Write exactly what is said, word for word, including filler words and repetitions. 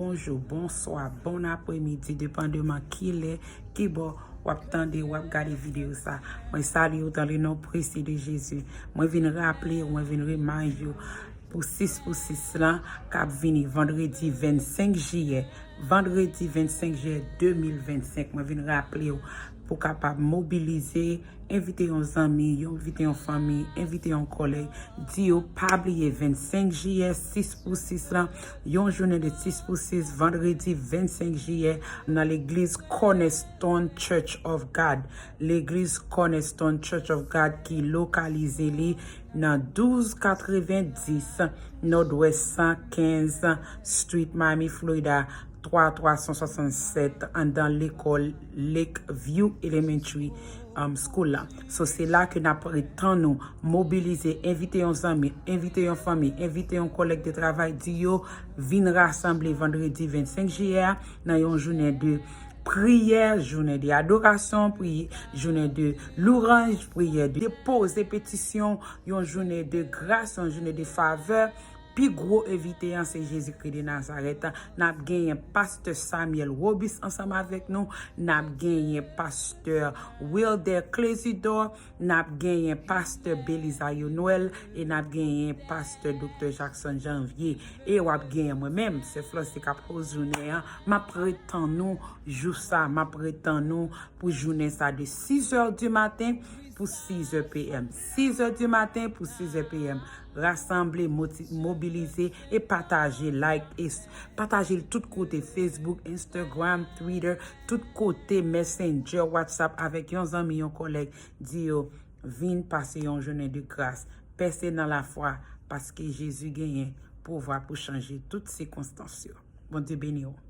Bonjou, bonswa, bon apremidi, depandeman ki lè, ki bò w ap tande, w ap gade videyo sa. Mwen salye w dans le nom précieux de Jésus. Mwen vin raple w, mwen vin remind you pou sis pou sis lan k ap vini vandredi vennsenk jiyè. Vandredi vennsenk jiyè de mil vennsenk, mwen vin raple w pou kapab mobilize, envite yon zanmi, yon envite yon fanmi, envite yon kòlèg, di yo pa bliye vennsenk jiyè, sis pou sis lan, yon jounen de sis pou sis, vandredi vennsenk jiyè, nan legliz Cornerstone Church of God. Legliz Cornerstone Church of God ki lokalize li nan douz katrevendis Nòdwès san kenz Street, Miami, Florida, twa twa san swasannsèt, anndan lekòl Lake View Elementary, um, School la. So, se la ke n ap ret tann nou, mobilize, envite yon zanmi, envite yon fanmi, envite yon kòlèg de travay, di yo vin rasanble vandredi vennsenk jiyè a nan yon jounen de priyè, jounen de adorasyon, pri-, jounen de louranj, priyè de depoze petisyon, yon jounen de gras, yon jounen de favè. Pi gwo envite an se Jezikri de Nazarèt. N ap genyen pastè Samuel Robis ansanm avèk nou. N ap genyen pastè Wilder Clésidor. N ap genyen pastè Belizario Noël. E n ap genyen pastè doktè Jackson Janvier. E w ap genyen mwen menm, sè Florence ki ap host jounen an. M ap ret tann nou jou sa. M ap ret tann nou pou jounen sa de sis è di maten pou sis è p m. Sis è di maten pou sis è p m. Rasanble, moti-, mobilize e pataje, like, e s-, pataje l tout kote, Facebook, Instagram, Twitter, tout kote, Messenger, WhatsApp, avèk yon zanmi, yon kòlèg, di yo, vin pase yon jounen de gras, pèse nan lafwa, paske Jezi genyen pouvwa pou chanje tout sikonstans yo. Bondye beni w.